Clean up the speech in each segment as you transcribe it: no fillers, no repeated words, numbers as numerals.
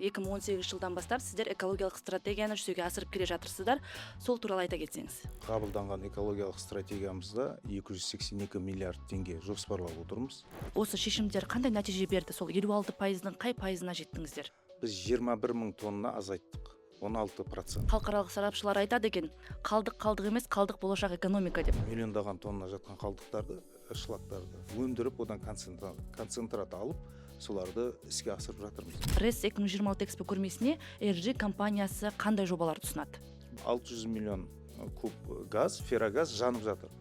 2018 жылдан бастап сіздер экологиялық стратегияны жүзеге асырып келе жатырсыздар. Сол туралы айта кетсеңіз. Қабылданған экологиялық стратегиямызда 282 миллиард теңге жоспарлап отырмыз. Осы шешімдер қандай нәтиже берді? Сол 56%-дың қай пайызына жеттіңіздер? Біз 21 мың тонна азайттық, 16%. Халықаралық сарапшылар айтады екен, қалдық қалдық емес, қалдық болашақ экономика деп. Миллиондаған тонна жатқан қалдықтарды, шлактарды өндіріп, одан концентрат алып, соларды іске асырып жатырмыз. РЭС 2026 Экспо көрмесіне RG компаниясы қандай жобаларды ұсынады? 600 миллион куб газ, феррогаз жанып жатыр.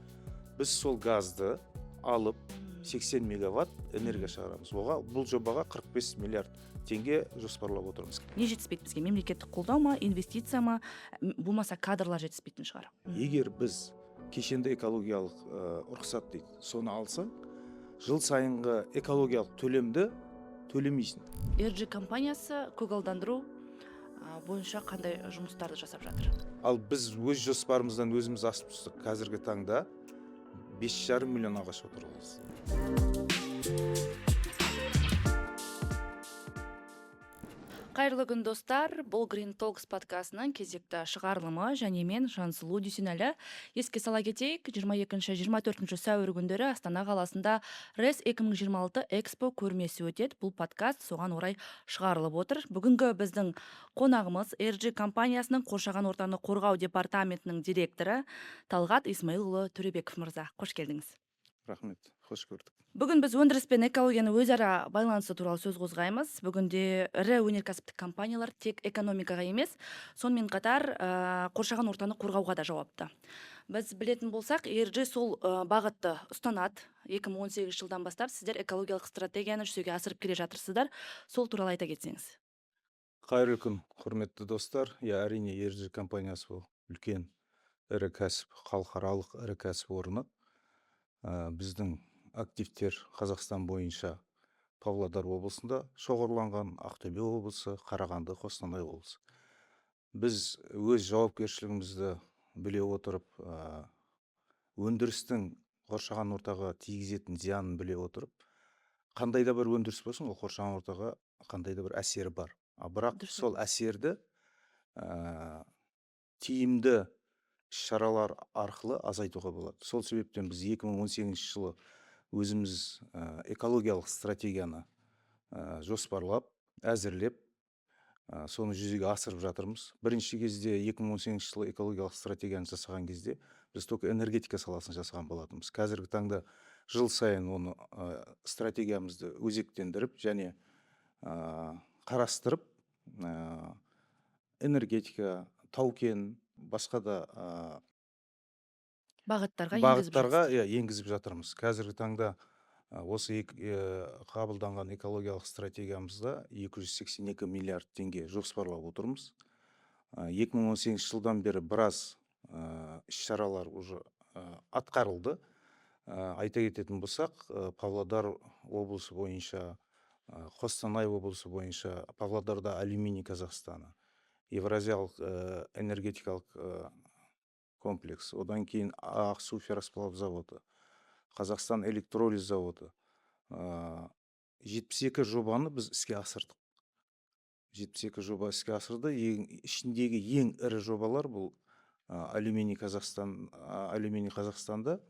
Біз сол газды алып 80 мегаватт энергия шығарамыз. Бұл жобаға 45 миллиард теңге жоспарлап отырмыз. Не жетіспейді бізге? Мемлекеттік қолдау ма, инвестиция ма, болмаса кадрлар жетіспейтін шығар? Егер біз кешенді экологиялық рұқсат дейді, соны алсаң, жыл сайынғы экологиялық төлемді төлемейсің. RG компаниясы көгалдандыру бойынша қандай жұмыстарды жасап жатыр? Ал біз өз жоспарымыздан өзіміз асып түстік. Қазіргі таңда 5,5 миллион ағаш отырғызды. Қайырлы күн, достар. Бұл Green Talks подкастының кезекті шығарылымы және мен Жансұлу Дүйсенәлі. Еске сала кетейік, 22-24 сәуір күндері Астана қаласында РЭС 2026 Экспо көрмесі өтеді. Бұл подкаст соған орай шығарылып отыр. Бүгінгі біздің қонағымыз RG компаниясының қоршаған ортаны қорғау департаментінің директоры Талғат Исмаилұлы Төребеков мырза. Қош келдіңіз. Рахмет, қош көрдік. Бүгін біз өндіріс пен экологияның өзара байланысы туралы сөз қозғаймыз. Бүгінде ірі өнеркәсіптік компаниялар тек экономикаға емес, сонымен қатар қоршаған ортаны қорғауға да жауапты. Біз білетін болсақ, RG сол бағытты ұстанады. 2018 жылдан бастап сіздер экологиялық стратегияны жүзеге асырып келе жатырсыздар. Сол туралы айта кетсеңіз. Қайырлы күн, құрметті достар. Иә, әрине, RG компаниясы бұл үлкен ірі кәсіп, халықаралық ірі кәсіп орны. Біздің активтер Қазақстан бойынша Павлодар облысында шоғырланған, Ақтөбе облысы, Қарағанды, Қостанай облысы. Біз өз жауапкершілігімізді біле отырып, өндірістің қоршаған ортаға тигізетін зиянын біле отырып, қандай да бір өндіріс болсын, ол қоршаған ортаға қандай да бір әсері бар. А бірақ сол әсерді тиімді іс-шаралар арқылы азайтуға болады. Сол себептен біз 2018 жылы өзіміз экологиялық стратегияны жоспарлап, әзірлеп, соны жүзеге асырып жатырмыз. Бірінші кезде 2018 жылы экологиялық стратегияны жасаған кезде біз только энергетика саласын жасаған болатынбыз. Қазіргі таңда жыл сайын оны стратегиямызды өзектендіріп және қарастырып, энергетика, тау-кен, басқа да бағыттарға енгізіп бағыттарға жатырсыздар. Иә, енгізіп жатырмыз. Қазіргі таңда осы қабылданған экологиялық стратегиямызда 282 миллиард теңге жоспарлап отырмыз. 2018 жылдан бері біраз іс-шаралар уже атқарылды. Айта кететін болсақ, Павлодар облысы бойынша, Қостанай облысы бойынша, Павлодарда алюминий Казахстана, Евразиялық энергетикалық комплекс, одан кейін Ақсу ферросплав заводы, Қазақстан электролиз заводы. 72 жобаны біз іске асырдық. 72 жоба іске асырды. Ішіндегі ең ірі жобалар бұл алюминий Казахстан, алюминий Қазақстанда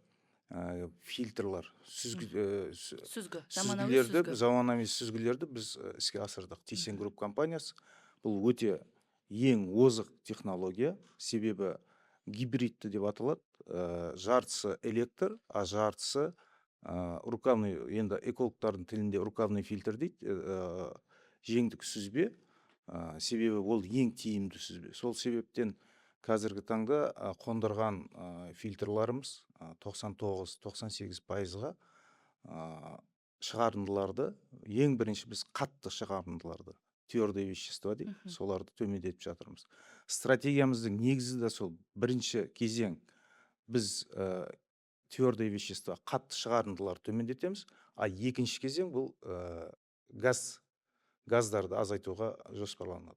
фильтрлар, Сүзгі, заманауи сүзгілерді, сүзгі. Заманауи сүзгілерді біз іске асырдық. Тисен Групп компаниясы бұл өте ең озық технология, себебі гибридті деп аталады. Жартысы электр, а жартысы рукавный, енді экологтардың тілінде рукавный фильтр дейді, жеңдік сүзбе, себебі ол ең тиімді сүзбе. Сол себептен қазіргі таңда қондырған фильтрларымыз 99-98 пайызға шығарындыларды, ең бірінші біз қатты шығарындыларды, твердые вещества дейді, соларды төмендетіп жатырмыз. Стратегиямыздың негізі де сол. Бірінші кезең біз твердые вещества, қатты шығарындыларды төмендетеміз, а екінші кезең бұл газдарды азайтуға жоспарланады.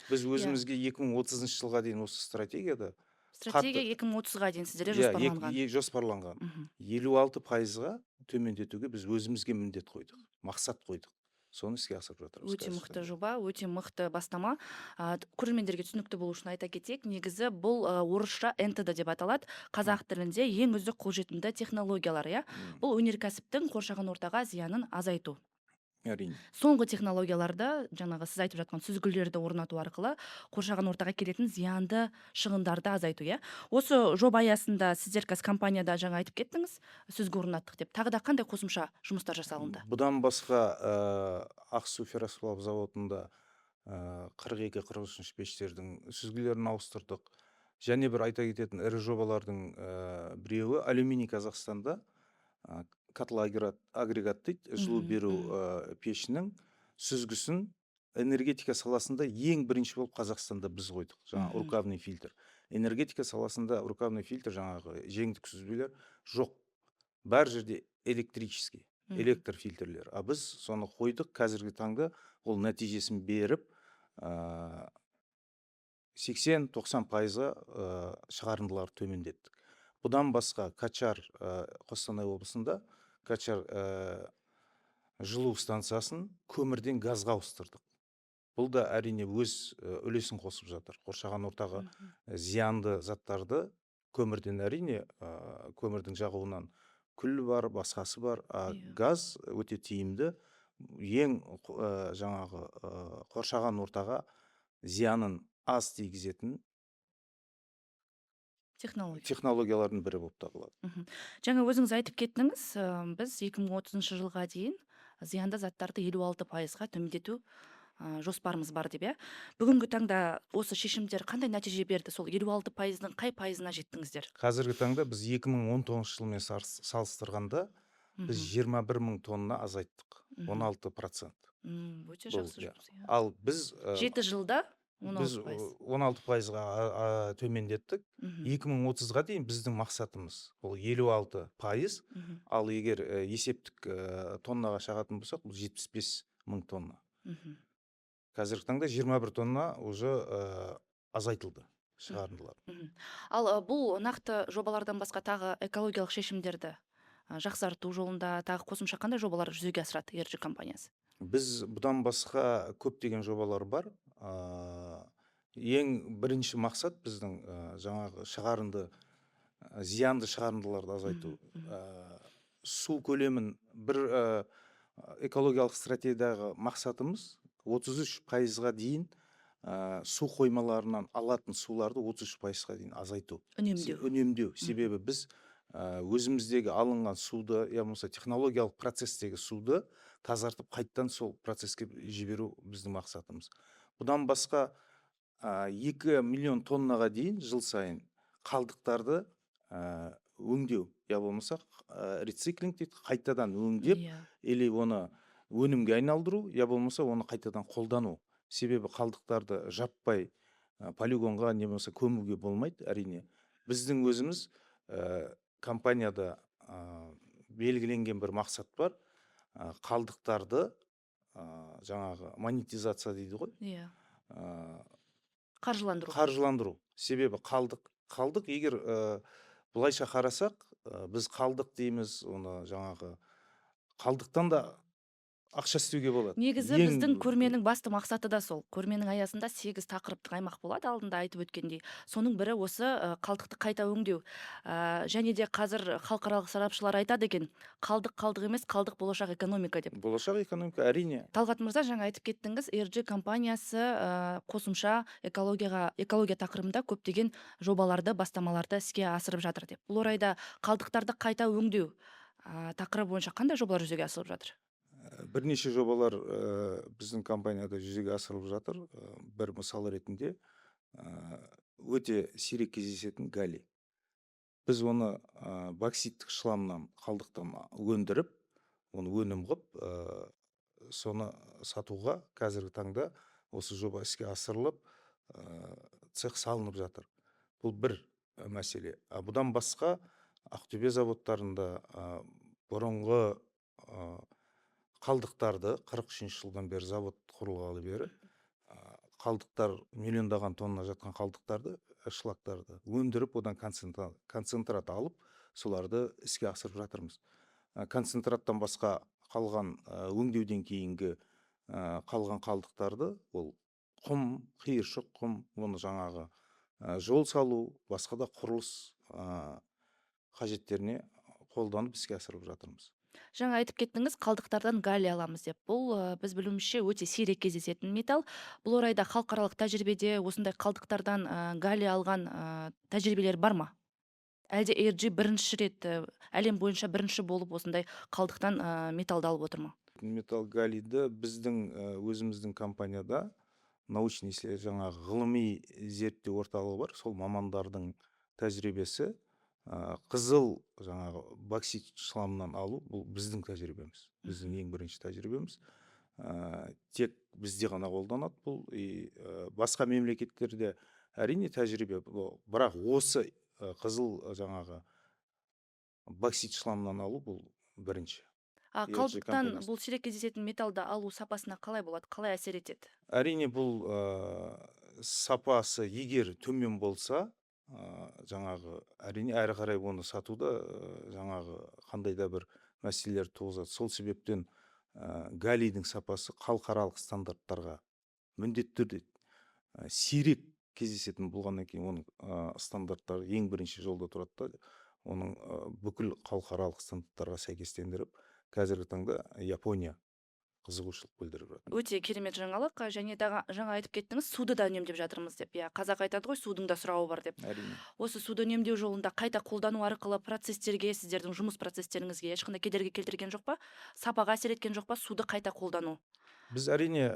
Біз өзімізге 2030 жылға дейін осы стратегияда Стратегия қатты 2030-ға дейін сіздерде Иә, жоспарланған. Жоспарланған. 56%-ға төмендетуге біз өзімізге міндет қойдық, мақсат қойдық. Соны іске асырып жатырмыз Өте қазіргі мықты таңда. жоба, өте мықты бастама. Көрермендерге түсінікті болу үшін айта кетейік, негізі бұл орысша НТД деп аталады, қазақ тілінде ең үздік қолжетімді технологиялар, иә. Бұл өнеркәсіптің қоршаған ортаға зиянын азайту. Әрине. Соңғы технологияларды, жаңағы сіз айтып жатқан сүзгілерді орнату арқылы қоршаған ортаға келетін зиянды шығындарды азайту, иә. Осы жоба аясында сіздер қазір компанияда, жаңа айтып кеттіңіз, сүзгі орнаттық деп, тағы да қандай қосымша жұмыстар жасалынды? Бұдан басқа Ақсу ферросплав зауытында 42, 43 пештердің сүзгілерін ауыстырдық. Және бір айта кететін ірі жобалардың біреуі Алюминий Қазақстанда агрегат дейді, жылу беру пешінің сүзгісін энергетика саласында ең бірінші болып Қазақстанда біз қойдық. Жаңа рукавный фильтр. Энергетика саласында рукавный фильтр, жаңағы жеңдік сүзбелер жоқ, бар жерде электрический, электр фильтрлер. А біз соны қойдық. Қазіргі таңда ол нәтижесін беріп, 80-90%-ға шығарындыларды төмендеттік. Бұдан басқа Качар, Қостанай облысында Качар жылу станциясын көмірден газға ауыстырдық. Бұл да, әрине, өз үлесін қосып жатыр қоршаған ортаға зиянды заттарды. Көмірден, әрине, көмірдің жағуынан күл бар, басқасы бар, а газ өте тиімді, ең жаңағы қоршаған ортаға зиянын аз тигізетін технология. Технологиялардың бірі болып табылады. Жаңа өзіңіз айтып кеттіңіз, біз 2030 жылға дейін зиянды заттарды 56%-ға төмендету жоспарымыз бар деп, иә. Бүгінгі таңда осы шешімдер қандай нәтиже берді? Сол 56%-дың қай пайызына жеттіңіздер? Қазіргі таңда біз 2019 жылмен салыстырғанда біз 21 мың тонна азайттық, 16%. Өте Бұл, жақсы иә. жұмыс, иә. Ал біз 7 жылда он біз алты пайыз. 16%-ға төмендеттік. 2030-ға дейін біздің мақсатымыз ол 56%. Ал егер есептік тоннаға шағатын болсақ, бұл 75 мың тонна. Қазіргі таңда 21 тонна уже азайтылды шығарындылар. Ал бұл нақты жобалардан басқа тағы экологиялық шешімдерді жақсарту жолында тағы қосымша қандай жобалар жүзеге асырады ERG компаниясы? Біз бұдан басқа көптеген жобалар бар. Ең бірінші мақсат біздің жаңағы шығарынды, зиянды шығарындыларды азайту. Мгм, мгм. Су көлемін бір экологиялық стратегиядағы мақсатымыз 33%-ға дейін су қоймаларынан алатын суларды 33%-ға дейін азайту. Үнемдеу. Үнемдеу. Себебі біз өзіміздегі алынған суды, я болмаса технологиялық процесстегі суды тазартып, қайттан сол процесске жіберу біздің мақсатымыз. Бұдан басқа 2 миллион тоннаға дейін жыл сайын қалдықтарды өңдеу, я болмаса рециклинг дейді, қайтадан өңдеп, или оны өнімге айналдыру, я болмаса оны қайтадан қолдану. Себебі қалдықтарды жаппай полигонға не болмаса көмуге болмайды. Әрине, біздің өзіміз компанияда белгіленген бір мақсат бар: қалдықтарды жаңағы монетизация дейді ғой, Қаржыландыру. Қаржыландыру. Себебі қалдық егер былайша қарасақ, біз қалдық дейміз, оны жаңағы қалдықтан да ақша істеуге болады. Негізі Ең біздің көрменің басты мақсаты да сол. Көрменің аясында сегіз тақырыптық аймақ болады, алдында айтып өткендей. Соның бірі осы қалдықты қайта өңдеу. Және де қазір халықаралық сарапшылар айтады екен, қалдық қалдық емес, қалдық болашақ экономика деп. Болашақ экономика, әрине. Талғат мырза, жаңа айтып кеттіңіз, ERG компаниясы қосымша экологияға, экология тақырыбында көптеген жобаларды, бастамаларды іске асырып жатыр деп. Бұл орайда қалдықтарды қайта өңдеу тақырыбы бойынша қандай жобалар жүзеге асырылып жатыр? Бірнеше жобалар біздің компанияда жүзеге асырылып жатыр. Бір мысал ретінде өте сирек кездесетін галлий. Біз оны бокситтік шламнан, қалдықтан өндіріп, оны өнім қылып, соны сатуға қазіргі таңда осы жоба іске асырылып, цех салынып жатыр. Бұл бір мәселе. А бұдан басқа Ақтөбе заводтарында бұрынғы қалдықтарды, 43 жылдан бері завод құрылғалы бері қалдықтар, миллиондаған тонна жатқан қалдықтарды, шлактарды өндіріп, одан концентрат алып, соларды іске асырып жатырмыз. Концентраттан басқа қалған өңдеуден кейінгі Қалған қалдықтарды, ол құм, қиыршық құм, оны жаңағы жол салу, басқа да құрылыс қажеттеріне қолданып, іске асырып жатырмыз. Жаңа айтып кеттіңіз, қалдықтардан галлий аламыз деп. Бұл, біз білуімізше, өте сирек кездесетін металл. Бұл орайда халықаралық тәжірибеде осындай қалдықтардан галлий алған тәжірибелер бар ма? Әлде ARG бірінші рет, әлем бойынша бірінші болып осындай қалдықтан металлды алып отыр ма? Металл галлийді біздің өзіміздің компанияда научный, жаңағы ғылыми зерттеу орталығы бар, сол мамандардың тәжірибесі, қызыл жаңағы боксит шламынан алу, бұл біздің тәжірибеміз, біздің ең бірінші тәжірибеміз. Тек бізде ғана қолданады бұл. И басқа мемлекеттерде, әрине, тәжірибе, бірақ осы қызыл жаңағы боксит шламынан алу, бұл бірінші А ERG қалдықтан компаниясы. Бұл сирек кездесетін металлды алу сапасына қалай болады, қалай әсер етеді? Әрине, бұл сапасы егер төмен болса, жаңағы, әрине, әрі қарай оны сатуда жаңағы қандай да бір мәселелер туғызады. Сол себептен галлийдің сапасы халықаралық стандарттарға міндетті түрде, сирек кездесетін болғаннан кейін, оның стандарттары ең бірінші жолда тұрады да, оның бүкіл халықаралық стандарттарға сәйкестендіріп, қазіргі таңда Япония қызығушылық білдіріп жатыр. Өте керемет жаңалық. Және дағы жаңа айтып кеттіңіз, суды да үнемдеп жатырмыз деп, иә. Қазақ айтады ғой, судың да сұрауы бар деп. Әрине. Осы суды үнемдеу жолында қайта қолдану арқылы процесстерге, сіздердің жұмыс процесстеріңізге ешқандай кедергі келтірген жоқ па, сапаға әсер еткен жоқ па суды қайта қолдану? Біз, әрине,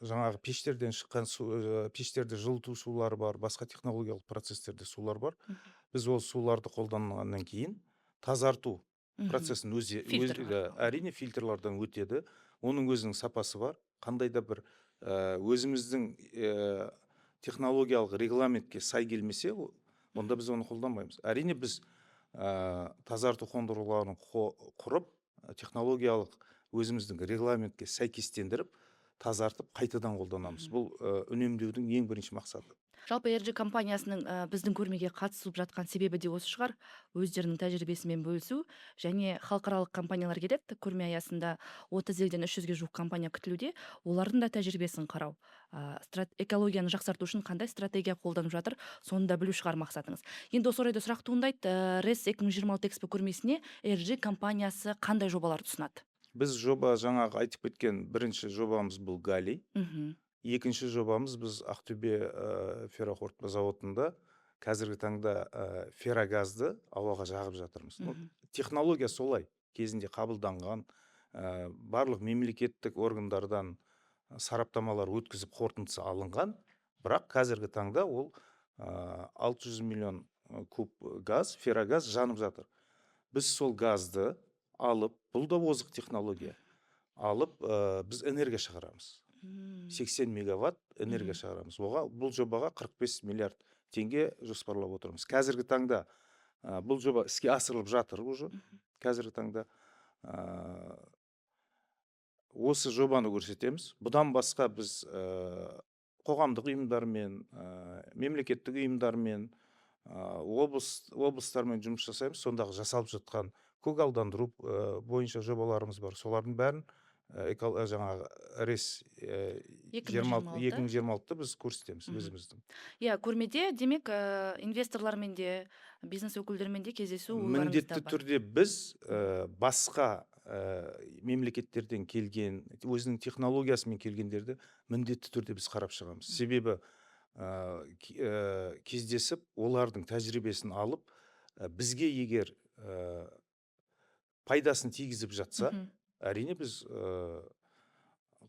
жаңағы пештерден шыққан су, пештерде жылыту сулары бар, басқа технологиялық процесстерде сулар бар. Біз ол суларды қолданғаннан кейін тазарту процесін өзі Фильтр арқылы. Әрине, фильтрлардан өтеді. Оның өзінің сапасы бар. Қандай да бір өзіміздің технологиялық регламентке сай келмесе, онда біз оны қолданбаймыз. Әрине, біз тазарту қондырғыларын құрып, технологиялық өзіміздің регламентке сәйкестендіріп, тазартып, қайтадан қолданамыз. Бұл үнемдеудің ең бірінші мақсаты. Жалпы ARG компаниясының біздің көрмеге қатысып жатқан себебі де осы шығар: өздерінің тәжірибесімен бөлісу. Және халықаралық компаниялар келеді көрме аясында, 30 елден 300-ге жуық компания күтілуде. Олардың да тәжірибесін қарау, экологияны жақсарту үшін қандай стратегия қолданып жатыр, соны да білу шығар мақсатыңыз. Енді осы орайда сұрақ туындайды: RES 2026 Экспо көрмесіне ARG компаниясы қандай жобаларды ұсынады? Біз жоба, жаңағы айтып кеткен бірінші жобамыз бұл галлий. Екінші жобамыз, біз Ақтөбе ферроқорытпа зауытында қазіргі таңда феррогазды ауаға жағып жатырмыз. Ну, технология солай кезінде қабылданған, барлық мемлекеттік органдардан сараптамалар өткізіп, қорытындысы алынған. Бірақ қазіргі таңда ол 600 миллион куб газ, феррогаз жанып жатыр. Біз сол газды алып, бұл да озық технология, алып, біз энергия шығарамыз. 80 мегаватт энергия шығарамыз. Бұл жобаға 45 миллиард теңге жоспарлап отырмыз. Қазіргі таңда бұл жоба іске асырылып жатыр уже. Қазіргі таңда осы жобаны көрсетеміз. Бұдан басқа біз қоғамдық ұйымдармен, мемлекеттік ұйымдармен, облыстармен жұмыс жасаймыз. Сондағы жасалып жатқан көгалдандыру бойынша жобаларымыз бар. Солардың бәрін жаңағы RES 2026. 2026-ты біз көрсетеміз өзіміздің. Иә, көрмеде, демек, инвесторлармен де, бизнес өкілдерімен де кездесу ойларыңызда Міндетті бар. түрде біз басқа мемлекеттерден келген, өзінің технологиясымен келгендерді міндетті түрде біз қарап шығамыз. Себебі кездесіп, олардың тәжірибесін алып, бізге егер пайдасын тигізіп жатса, әрине, біз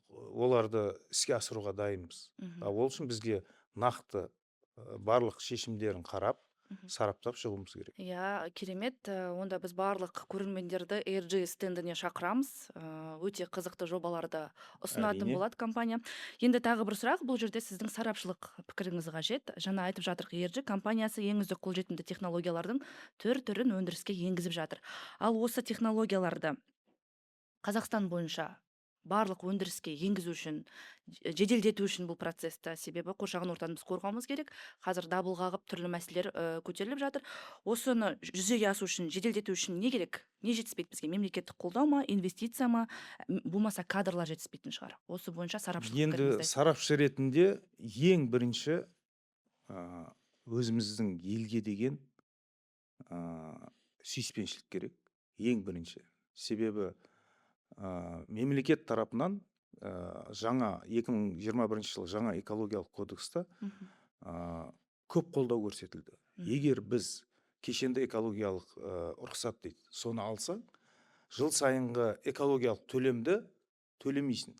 оларды іске асыруға дайынбыз. А ол үшін бізге нақты барлық шешімдерін қарап, сараптап шығуымыз керек. Иә, керемет. Онда біз барлық көрермендерді ARG стендіне шақырамыз. Өте қызықты жобаларды ұсынатын болады компания. Енді тағы бір сұрақ, бұл жерде сіздің сарапшылық пікіріңіз қажет. Жаңа айтып жатырық, ARG компаниясы ең үздік қолжетімді технологиялардың түр түрін өндіріске енгізіп жатыр. Ал осы технологияларды Қазақстан бойынша Барлық өндіріске енгізу үшін, жеделдету үшін бұл процессті, себебі қоршаған ортаны біз қорғауымыз керек. Қазір дабыл қағып, түрлі мәселелер көтеріліп жатыр. Осыны жүзеге асу үшін, жеделдету үшін не керек? Не жетіспейді бізге? Мемлекеттік қолдау ма, инвестиция ма, болмаса кадрлар жетіспейтін шығар. Осы бойынша сарапшылық Енді пікіріңізді айтсаңыз. сарапшы ретінде ең бірінші өзіміздің елге деген сүйіспеншілік керек ең бірінші. Себебі мемлекет тарапынан жаңа 2021 жылы жаңа экологиялық кодекста көп қолдау көрсетілді. Егер біз кешенді экологиялық рұқсат дейді, соны алсаң, жыл сайынғы экологиялық төлемді төлемейсің.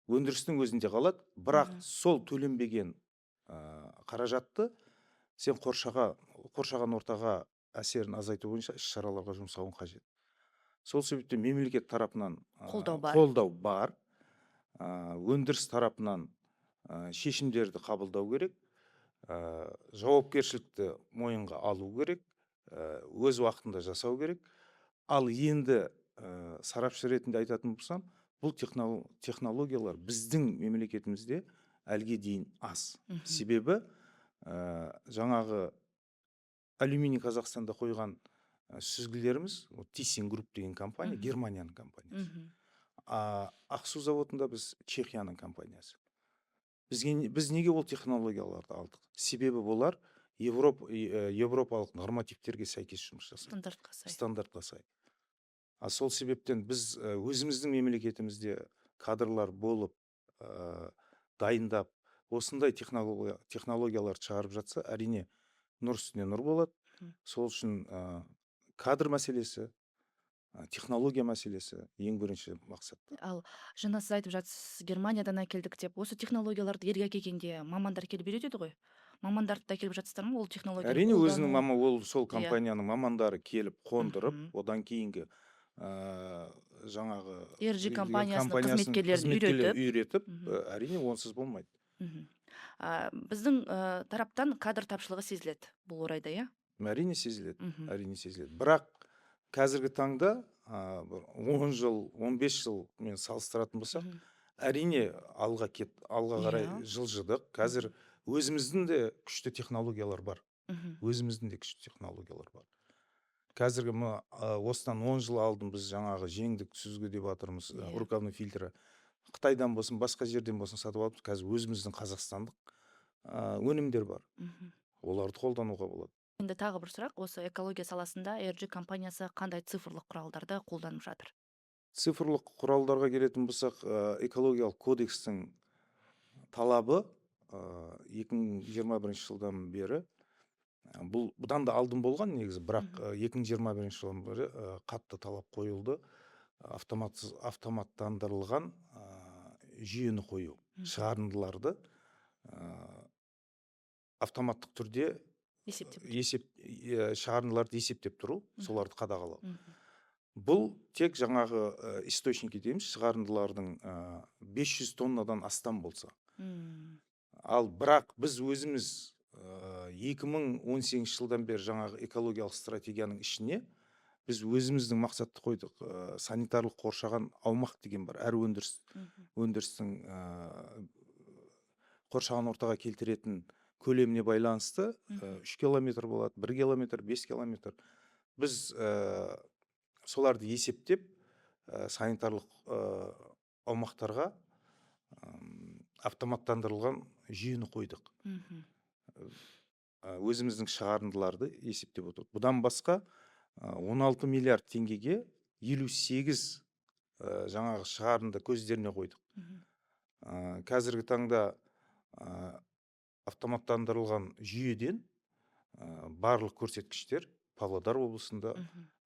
Өндірістің өзінде қалады, бірақ сол төленбеген қаражатты сен қоршаған ортаға әсерін азайту бойынша іс шараларға жұмсауың қажет. Сол себептен мемлекет тарапынан Қолдау бар. Қолдау бар. Өндіріс тарапынан шешімдерді қабылдау керек, жауапкершілікті мойынға алу керек, өз уақытында жасау керек. Ал енді сарапшы ретінде айтатын болсам, бұл технологиялар біздің мемлекетімізде әлге дейін аз. Себебі жаңағы Алюминий Қазақстанда қойған сүзгілеріміз, ол Тиссен Групп деген компания, Германияның компаниясы. А Ақсу заводында біз Чехияның компаниясы. Біз неге ол технологияларды алдық? Себебі олар европалық нормативтерге сәйкес жұмыс жасайды. Стандартқа сай. Стандартқа сай. А сол себептен біз өзіміздің мемлекетімізде кадрлар болып, дайындап, осындай технологияларды шығарып жатса, әрине, нұр үстіне нұр болады. Сол үшін кадр мәселесі, технология мәселесі ең бірінші мақсат. Ал жаңа сіз айтып жатсыз, Германиядан әкелдік деп. Осы технологияларды елге әкелгенде мамандар келіп үйретеді ғой. Мамандарды да әкеліп жатсыздар ма ол технологияны Әрине, өзінің қолдану? мама ол сол компанияның мамандары келіп қондырып, одан кейінгі жаңағы RG компаниясының компаниясының қызметкерлерін қызметкерлерін үйретіп. Үйретіп, әрине, онсыз болмайды. Біздің тараптан кадр тапшылығы сезіледі бұл орайда, иә? Әрине, сезіледі. Әрине, сезіледі. Бірақ қазіргі таңда бір 10 жыл, 15 жыл мен салыстыратын болсақ, әрине, алға қарай жылжыдық. Қазір өзіміздің де күшті технологиялар бар. Өзіміздің де күшті технологиялар бар. Қазіргі мына осыдан 10 жыл алдын біз жаңағы жеңдік сүзгі деп жатырмыз, рукавный фильтрі. Қытайдан болсын, басқа жерден болсын сатып алып, қазір өзіміздің қазақстандық өнімдер бар. Оларды қолдануға болады. Енді тағы бір сұрақ, осы экология саласында RG компаниясы қандай цифрлық құралдарды қолданып жатыр? Цифрлық құралдарға келетін болсақ, экологиялық кодекстің талабы 2021 жылдан бері, бұл бұдан да алдын болған негізі, бірақ 2021 жылдан бері қатты талап қойылды. Автоматтандырылған жүйені қою, шығарындыларды автоматтық түрде Есептеп. есеп шығарындыларды есептеп тұру, соларды қадағалау. Бұл тек жаңағы источники дейміз, шығарындылардың 500 тоннадан астам болса. Ал бірақ біз өзіміз 2018 жылдан бері жаңағы экологиялық стратегияның ішіне біз өзіміздің мақсатты қойдық. Санитарлық қоршаған аумақ деген бар. Әр өндірістің қоршаған ортаға келтіретін көлеміне байланысты 3 километр болады, 1 километр, 5 километр. Біз соларды есептеп, санитарлық аумақтарға автоматтандырылған жүйені қойдық. Өзіміздің шығарындыларды есептеп отырдық. Бұдан басқа 16 миллиард теңгеге 58 жаңағы шығарынды көздеріне қойдық. Қазіргі таңда автоматтандырылған жүйеден барлық көрсеткіштер Павлодар облысында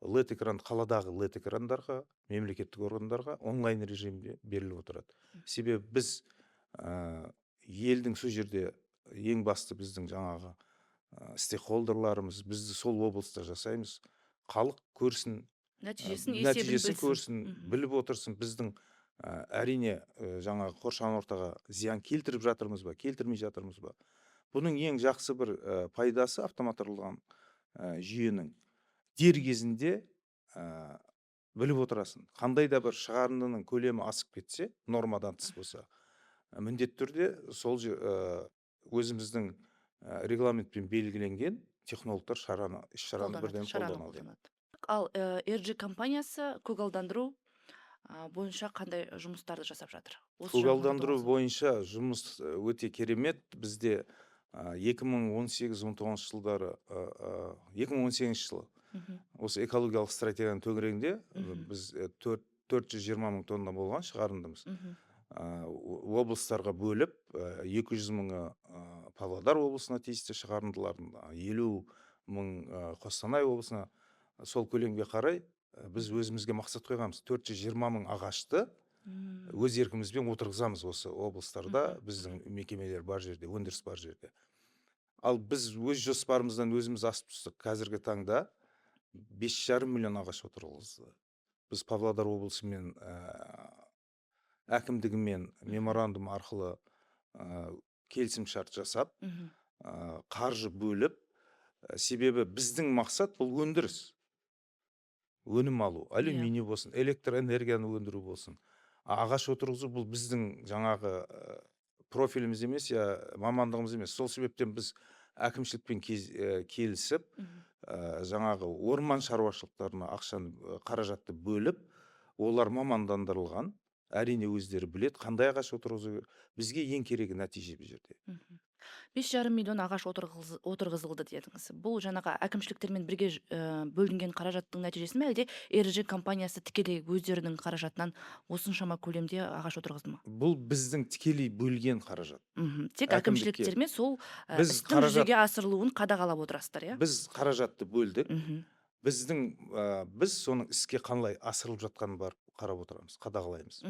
LED экран, қаладағы LED экрандарға, мемлекеттік органдарға онлайн режимде беріліп отырады. Себебі біз елдің сол жерде ең басты біздің жаңағы стейкхолдерларымыз, бізді сол облыста жасаймыз. Халық көрсін, Нәтижесін, есебін нәтижесін білсін. көрсін, біліп отырсын. Біздің әрине, жаңағы қоршаған ортаға зиян келтіріп жатырмыз ба, келтірмей жатырмыз ба. Бұның ең жақсы бір пайдасы автоматтандырылған жүйенің дер кезінде Біліп отырасың, қандай да бір шығарындының көлемі асып кетсе, нормадан тыс болса, міндетті түрде сол өзіміздің регламентпен белгіленген технологтар шараны, іс шараны Қолданады, бірден шараны қолданады. Қолданады. Ал RG компаниясы көгалдандыру бойынша қандай жұмыстарды жасап жатыр? Осы жағына Көгалдандыру тоқталсақ. бойынша жұмыс өте керемет. Бізде 2018-19 жылдары, 2018 жылы осы экологиялық стратегияның төңірегінде біз 420 мың тонна болған шығарындымыз. Облыстарға бөліп, 200 мыңы Павлодар облысына тиісті шығарындылардың, 50 мың Қостанай облысына. Сол көлемге қарай біз өзімізге мақсат қойғанбыз: 420 мың ағашты өз еркімізбен отырғызамыз осы облыстарда, біздің мекемелер бар жерде, өндіріс бар жерде. Ал біз өз жоспарымыздан өзіміз асып түстік. Қазіргі таңда 5,5 миллион ағаш отырғызды. Біз Павлодар облысымен, әкімдігімен меморандум арқылы келісімшарт жасап, қаржы бөліп, себебі біздің мақсат — бұл өндіріс, өнім алу, алюминий болсын, электр энергияны өндіру болсын. А ағаш отырғызу — бұл біздің жаңағы профиліміз емес, я мамандығымыз емес. Сол себептен біз әкімшілікпен келісіп, жаңағы орман шаруашылықтарына ақшаны, қаражатты бөліп, олар мамандандырылған, әрине, өздері біледі қандай ағаш отырғызу керек. Бізге ең керегі — нәтиже бұл жерде. 5,5 миллион ағаш отырғызылды дедіңіз. Бұл жаңағы әкімшіліктермен бірге бөлінген қаражаттың нәтижесі ме, әлде RG компаниясы тікелей өздерінің қаражатынан осыншама көлемде ағаш отырғызды ма? Бұл біздің тікелей бөлген қаражат. Тек Әкімдікке. әкімшіліктермен сол Біз істің жүзеге асырылуын қадағалап отырасыздар, иә? Біз қаражатты бөлдік. Біз соның іске қалай асырылып жатқанын барып қарап отырамыз, қадағалаймыз.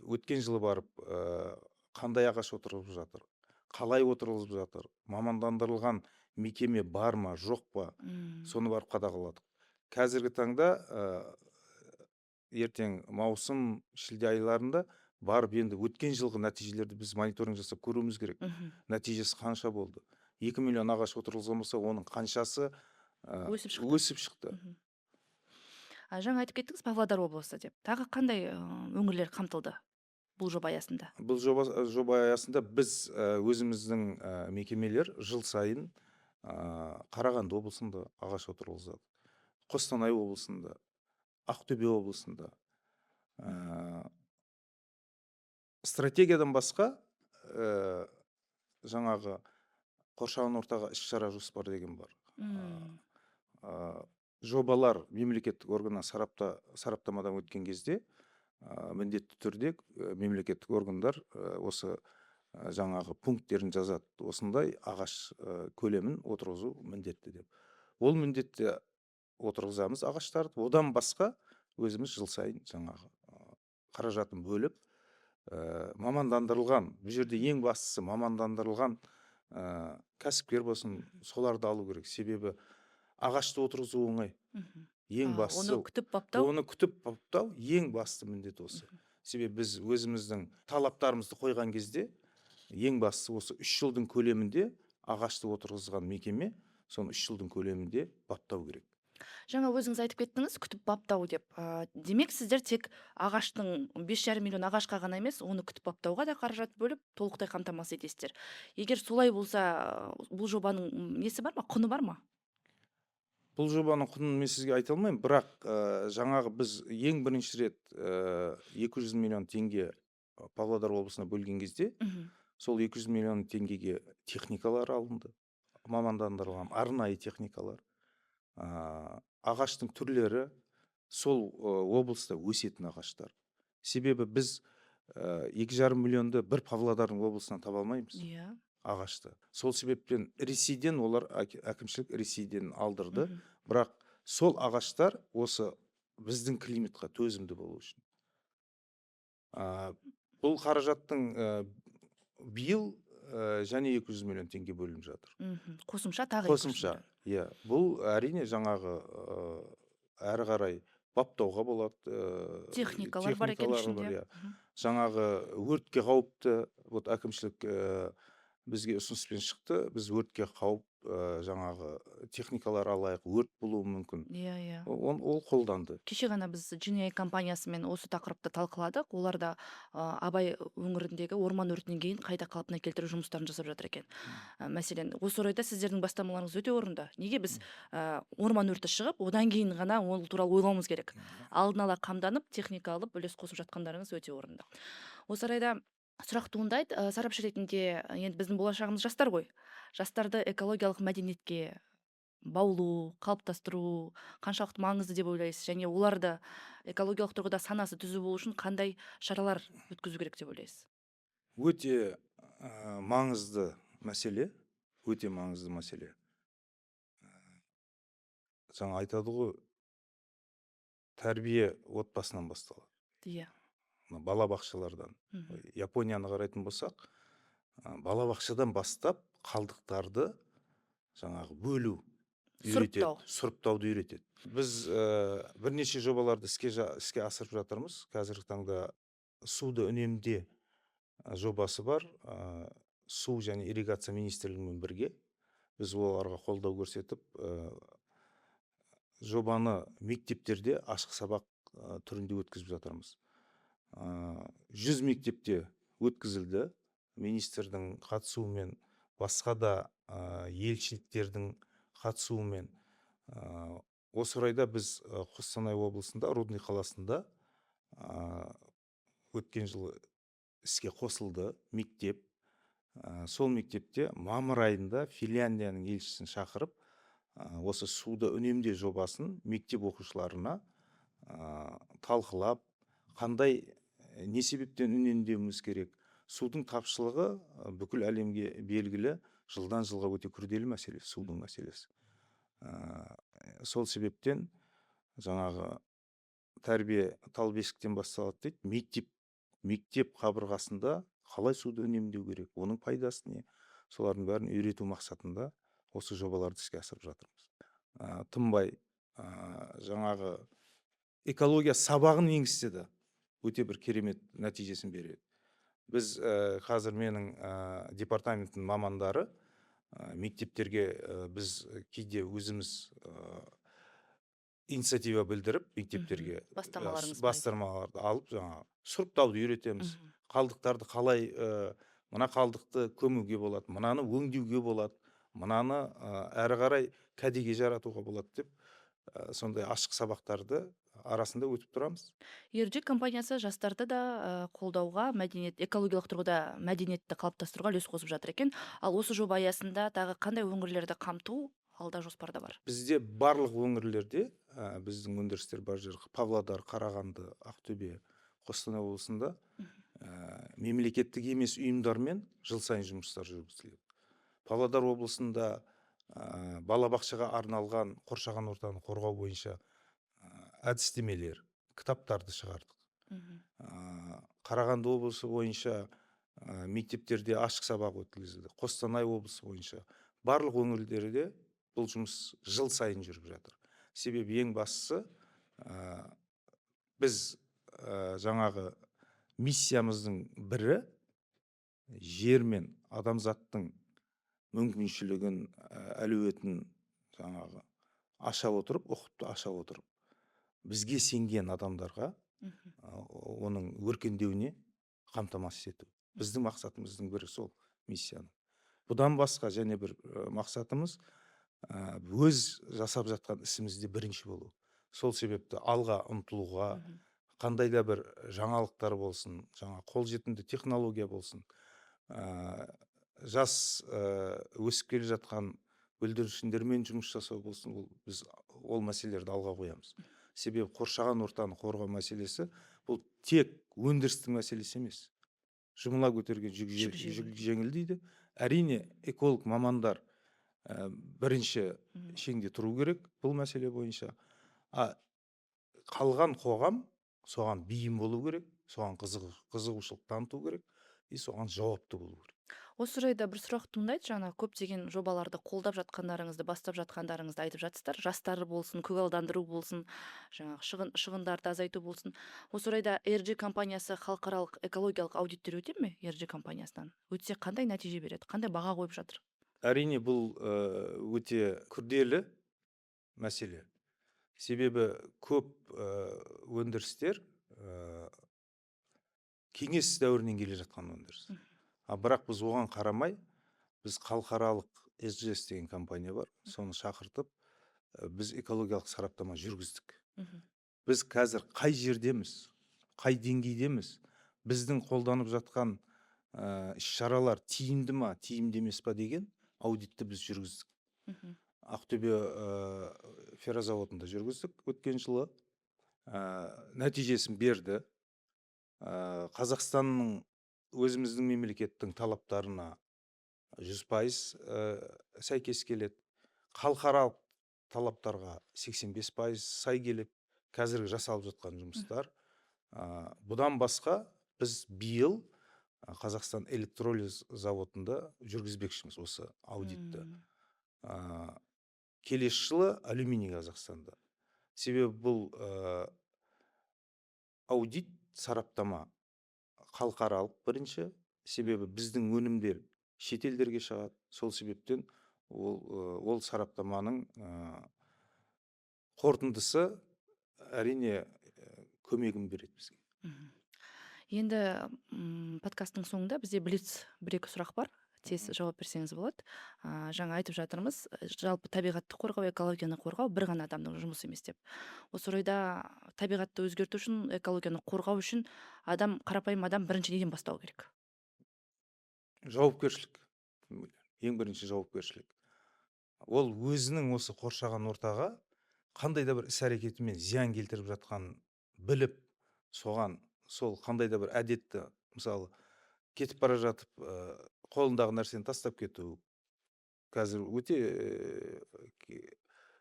Өткен жылы барып, қандай ағаш отырғызып жатыр, қалай отырғызып жатыр, мамандандырылған мекеме бар ма, жоқ па, соны барып қадағаладық. Қазіргі таңда ертең маусым, шілде айларында барып, енді өткен жылғы нәтижелерді біз мониторинг жасап көруіміз керек. Нәтижесі қанша болды? 2 миллион ағаш отырғызған болса, оның қаншасы Өсіп шықты. өсіп шықты? Жаңа айтып кеттіңіз Павлодар облысы деп. Тағы қандай өңірлер қамтылды бұл жоба аясында? Бұл жоба аясында біз өзіміздің мекемелер жыл сайын Қарағанды облысында ағаш отырғызады, Қостанай облысында, Ақтөбе облысында. Стратегиядан басқа жаңағы қоршаған ортаға іс шара жоспары деген бар. Жобалар мемлекеттік органнан сараптамадан өткен кезде міндетті түрде мемлекеттік органдар осы жаңағы пункттерін жазады: осындай ағаш көлемін отырғызу міндетті деп. Ол міндетті отырғызамыз ағаштарды. Одан басқа өзіміз жыл сайын жаңағы қаражатын бөліп, мамандандырылған, бұл жерде ең бастысы мамандандырылған кәсіпкер болсын, соларды алу керек. Себебі ағашты отырғызу оңай, ең бастысы Оны күтіп баптау. Оны күтіп баптау ең басты міндет осы. Себебі біз өзіміздің талаптарымызды қойған кезде, ең бастысы осы 3 жылдың көлемінде ағашты отырғызған мекеме соны 3 жылдың көлемінде баптау керек. Жаңа өзіңіз айтып кеттіңіз күтіп баптау деп. Демек, сіздер тек ағаштың, 5,5 миллион ағашқа ғана емес, оны күтіп баптауға да қаражат бөліп, толықтай қамтамасыз етесіздер. Егер солай болса, бұл жобаның несі бар ма, құны бар ма? Бұл жобаның құнын мен сізге айта алмаймын, бірақ жаңағы біз ең бірінші рет 200 миллион теңге Павлодар облысына бөлген кезде, сол 200 миллион теңгеге техникалар алынды, мамандандырылған арнайы техникалар, ағаштың түрлері, сол облыста өсетін ағаштар. Себебі біз 2,5 миллионды бір Павлодардың облысынан таба алмаймыз ағашты. Сол себептен Ресейден олар, әкімшілік Ресейден алдырды. Бірақ сол ағаштар осы біздің климатқа төзімді болу үшін. Бұл қаражаттың биыл және 200 миллион теңге бөлініп жатыр. Қосымша тағы 200 Қосымша, миллион. иә. Бұл, әрине, жаңағы әрі қарай баптауға болады. Техникалар бар екен Техникалары бар, ішінде. Иә. Жаңағы өртке қауіпті, вот әкімшілік Бізге ұсыныспен шықты: біз өртке қауіп, жаңағы техникалар алайық, өрт болуы мүмкін. иә иә Ол қолданды. Кеше ғана біз GNI компаниясымен осы тақырыпты талқыладық. Олар да Абай өңіріндегі орман өртінен кейін қайта қалпына келтіру жұмыстарын жасап жатыр екен. Мәселен, осы орайда сіздердің бастамаларыңыз өте орынды. Неге біз орман өрті шығып, одан кейін ғана ол туралы ойлауымыз керек? Алдын ала қамданып, техника алып, үлес қосып жатқандарыңыз өте орынды. Осы орайда сұрақ туындайды. Сарапшы ретінде, енді біздің болашағымыз жастар ғой. Жастарды экологиялық мәдениетке баулу, қалыптастыру қаншалықты маңызды деп ойлайсыз және оларды экологиялық тұрғыда санасы түзу болу үшін қандай шаралар өткізу керек деп ойлайсыз? Өте маңызды мәселе, өте маңызды мәселе. Жаңа айтады ғой, тәрбие отбасынан басталады, мына балабақшалардан. Японияны қарайтын болсақ, балабақшадан бастап қалдықтарды жаңағы бөлу үйретеді. Сұрыптау. Сұрыптауды үйретеді. Біз бірнеше жобаларды іске асырып жатырмыз. Қазіргі таңда суды үнемде жобасы бар. Су және ирригация министрлігімен бірге біз оларға қолдау көрсетіп, жобаны мектептерде ашық сабақ түрінде өткізіп жатырмыз. 100 мектепте өткізілді министрдің қатысуымен, басқа да елшіліктердің қатысуымен. Осы орайда біз Қостанай облысында, Рудный қаласында өткен жылы іске қосылды мектеп. Сол мектепте мамыр айында Финляндияның елшісін шақырып, осы суды үнемдеу жобасын мектеп оқушыларына талқылап, қандай, не себептен үнемдеуіміз керек. Судың тапшылығы бүкіл әлемге белгілі, жылдан жылға өте күрделі мәселе судың мәселесі. Сол себептен жаңағы тәрбие тал бесіктен басталады дейді. Мектеп қабырғасында қалай суды үнемдеу керек, оның пайдасы не, солардың бәрін үйрету мақсатында осы жобаларды іске асырып жатырмыз. Тынбай жаңағы экология сабағын енгізсе де, өте бір керемет нәтижесін береді. Біз қазір менің департаменттің мамандары мектептерге, біз кейде өзіміз инициатива білдіріп, мектептерге Бастамаларыңыз бар. бастамаларды алып, жаңағы сұрыптауды үйретеміз. Қалдықтарды қалай, мына қалдықты көмуге болады, мынаны өңдеуге болады, мынаны әрі қарай кәдеге жаратуға болады деп, сондай ашық сабақтарды арасында өтіп тұрамыз. ERG компаниясы жастарды да қолдауға, мәдениет, экологиялық тұрғыда мәдениетті қалыптастыруға үлес қосып жатыр екен. Ал осы жоба аясында тағы қандай өңірлерді қамту алда жоспарда бар? Бізде барлық өңірлерде біздің өндірістер бар жер: Павлодар, Қарағанды, Ақтөбе, Қостанай облысында мемлекеттік емес ұйымдармен жыл сайын жұмыстар жүргізіледі. Павлодар облысында балабақшаға арналған қоршаған ортаны қорғау бойынша әдістемелер, кітаптарды шығардық. Қарағанды облысы бойынша мектептерде ашық сабақ өткізілді. Қостанай облысы бойынша, барлық өңірлерде бұл жұмыс жыл сайын жүріп жатыр. Себебі ең бастысы, біз жаңағы миссиямыздың бірі жер мен адамзаттың мүмкіншілігін, әлеуетін жаңағы аша отырып, ұқыпты аша отырып, бізге сенген адамдарға оның өркендеуіне қамтамасыз ету. Біздің мақсатымыздың бірі сол миссияның. Бұдан басқа және бір мақсатымыз, өз жасап жатқан ісімізде бірінші болу. Сол себепті алға ұмтылуға, қандай да бір жаңалықтар болсын, жаңа қолжетімді технология болсын, жас өсіп келе жатқан бүлдіршіндермен жұмыс жасау болсын, ол біз ол мәселелерді алға қоямыз. Себебі қоршаған ортаны қорғау мәселесі бұл тек өндірістің мәселесі емес. Жұмыла көтерген жүк Жүк жеңіл. Жүк жеңіл дейді. Әрине, эколог мамандар бірінші шеңде тұру керек бұл мәселе бойынша. А қалған қоғам соған бейім болу керек, соған қызығушылық таныту керек. И соған жауапты болу керек. Осы жайда бір сұрақ туындайды. Жаңа көптеген жобаларды қолдап жатқандарыңызды, бастап жатқандарыңызды айтып жатсыздар. Жастар болсын, көгалдандыру болсын, жаңағы шығындарды азайту болсын. Осы орайда RG компаниясы халықаралық экологиялық аудиттер өте ме? RG компаниясынан өтсе, қандай нәтиже береді, қандай баға қойып жатыр? Әрине, бұл өте күрделі мәселе, себебі көп өндірістер кеңес дәуірінен келе жатқан өндіріс. А бірақ біз оған қарамай, біз халықаралық SGS деген компания бар, соны шақыртып, біз экологиялық сараптама жүргіздік. Біз қазір қай жердеміз, қай деңгейдеміз, біздің қолданып жатқан іс шаралар тиімді ма, тиімді емес па деген аудитті біз жүргіздік. Ақтөбе феррозаводында жүргіздік өткен жылы. Нәтижесін берді. Қазақстанның, өзіміздің мемлекеттің талаптарына 100% сәйкес келеді, халықаралық талаптарға 85% сай келеді қазіргі жасалып жатқан жұмыстар. Бұдан басқа біз биыл Қазақстан электролиз заводында жүргізбекшіміз осы аудитті. Келесі жылы Алюминий Қазақстанда, себебі бұл аудит, сараптама халықаралық бірінші, себебі біздің өнімдер шетелдерге шығады. Сол себептен ол сараптаманың қорытындысы, әрине, көмегін береді бізге. Енді подкасттың соңында бізде блиц бір екі сұрақ бар, тез жауап берсеңіз болады. Жаңа айтып жатырмыз, жалпы табиғатты қорғау, экологияны қорғау бір ғана адамның жұмысы емес деп. Осы орайда табиғатты өзгерту үшін, экологияны қорғау үшін адам, қарапайым адам бірінші неден бастау керек? Жауапкершілік, ең бірінші жауапкершілік. Ол өзінің осы қоршаған ортаға қандай да бір іс әрекетімен зиян келтіріп жатқанын біліп, соған сол қандай да бір әдетті, мысалы, кетіп бара жатып қолындағы нәрсені тастап кету, қазір өте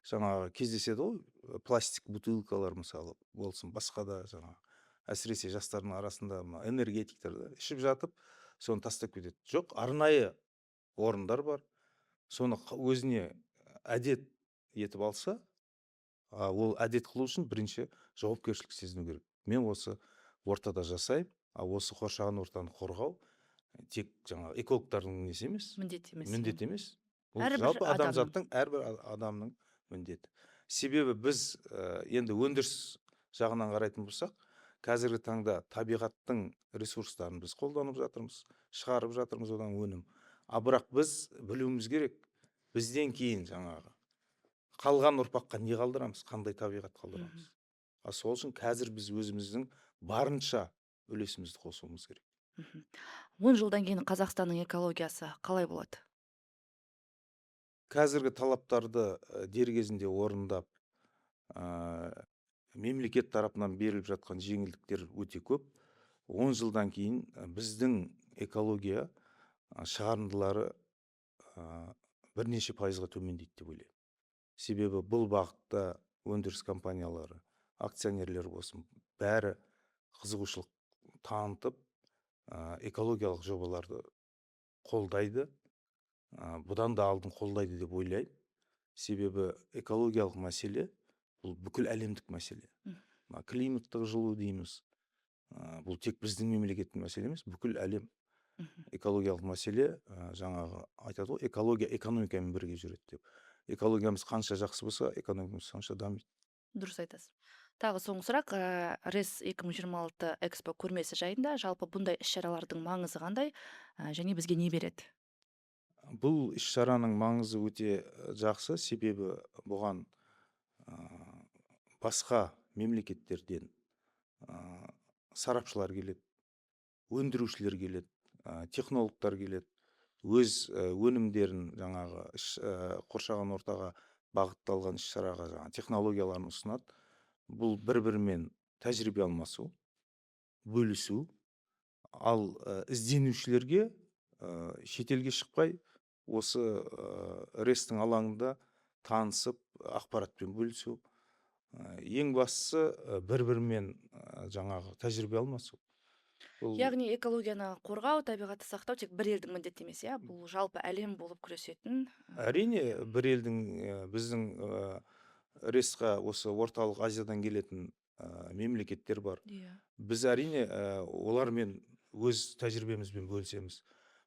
жаңағы кездеседі ғой, пластик бутылкалар, мысалы, болсын, басқа да жаңағы, әсіресе жастардың арасында мына энергетиктер да, ішіп жатып соны тастап кетеді. Жоқ, арнайы орындар бар. Соны өзіне әдет етіп алса, ол әдет қылу үшін бірінші жауапкершілік сезіну керек: мен осы ортада жасаймын, а осы қоршаған ортаны қорғау тек жаңағы экологтардың несі емес, міндет емес, міндет емес бұл. Әрбір Жалпы адамның. Адамзаттың, әрбір адамның міндеті. Себебі біз енді өндіріс жағынан қарайтын болсақ, қазіргі таңда табиғаттың ресурстарын біз қолданып жатырмыз, шығарып жатырмыз одан өнім. А бірақ біз білуіміз керек, бізден кейін жаңағы қалған ұрпаққа не қалдырамыз, қандай табиғат қалдырамыз. А сол үшін қазір біз өзіміздің барынша үлесімізді қосуымыз керек. 10 жылдан кейін Қазақстанның экологиясы қалай болады? Қазіргі талаптарды дер кезінде орындап, мемлекет тарапынан беріліп жатқан жеңілдіктер өте көп. 10 жылдан кейін біздің экология шығарындылары бірнеше пайызға төмендейді деп ойлаймын, себебі бұл бағытта өндіріс компаниялары, акционерлер болсын, бәрі қызығушылық танытып, экологиялық жобаларды қолдайды. Бұдан да алдын қолдайды деп ойлаймын, себебі экологиялық мәселе бұл бүкіл әлемдік мәселе. Мына климаттық жылу дейміз, бұл тек біздің мемлекеттің мәселе емес, бүкіл әлем. Экологиялық мәселе, жаңағы айтады ғой, экология экономикамен бірге жүреді деп. Экологиямыз қанша жақсы болса, экономикамыз сонша дамиды. Дұрыс айтасыз. Тағы соңғы сұрақ, РЭС 2026 Экспо көрмесі жайында. Жалпы бұндай іс шаралардың маңызы қандай және бізге не береді? Бұл іс шараның маңызы өте жақсы, себебі бұған басқа мемлекеттерден сарапшылар келеді, өндірушілер келеді, технологтар келеді, өз өнімдерін жаңағы қоршаған ортаға бағытталған іс шараға жаңағы технологияларын ұсынады. Бұл бір бірімен тәжірибе алмасу, бөлісу. Ал ізденушілерге шетелге шықпай, осы РЭС-тің алаңында танысып, ақпаратпен бөлісу. Ең бастысы, бір бірімен жаңағы тәжірибе алмасу. Бұл Яғни экологияны қорғау, табиғатты сақтау тек бір елдің міндеті емес, иә, бұл жалпы әлем болып күресетін. Әрине, бір елдің, біздің РЭС-қа осы Орталық Азиядан келетін мемлекеттер бар. Біз, әрине, олармен өз тәжірибемізбен бөлісеміз.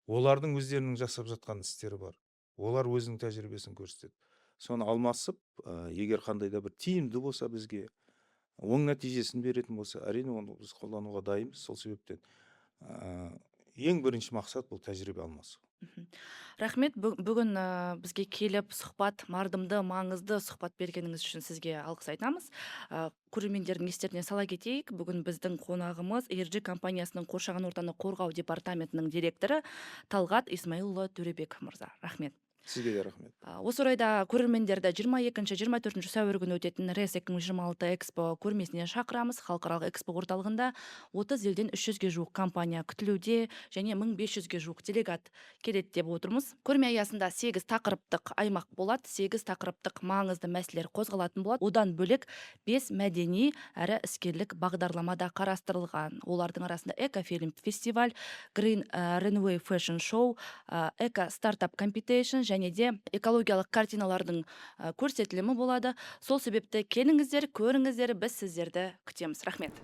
Олардың өздерінің жасап жатқан істері бар, олар өзінің тәжірибесін көрсетеді. Соны алмасып, егер қандай да бір тиімді болса, бізге оң нәтижесін беретін болса, әрине, оны біз қолдануға дайынбыз. Сол себептен ең бірінші мақсат — бұл тәжірибе алмасу. Рахмет. Бүгін бізге келіп, сұхбат, мардымды, маңызды сұхбат бергеніңіз үшін сізге алғыс айтамыз. Көрермендердің естеріне сала кетейік, бүгін біздің қонағымыз ERG компаниясының қоршаған ортаны қорғау департаментінің директоры Талғат Исмаилұлы Төребек мырза. Рахмет. Сізге де рахмет. Осы орайда көрермендерді 22-24 сәуір күні өтетін РЭС 2026 Экспо көрмесіне шақырамыз. Халықаралық экспо орталығында 30 елден 300-ге жуық компания күтілуде және 1500-ге жуық делегат келеді деп отырмыз. Көрме аясында 8 тақырыптық аймақ болады, 8 тақырыптық маңызды мәселелер қозғалатын болады. Одан бөлек 5 мәдени әрі іскерлік бағдарлама да қарастырылған. Олардың арасында экофильм фестиваль, Green Runway Fashion Show, эко стартап competition және де экологиялық картиналардың көрсетілімі болады. Сол себепті келіңіздер, көріңіздер, біз сіздерді күтеміз. Рахмет.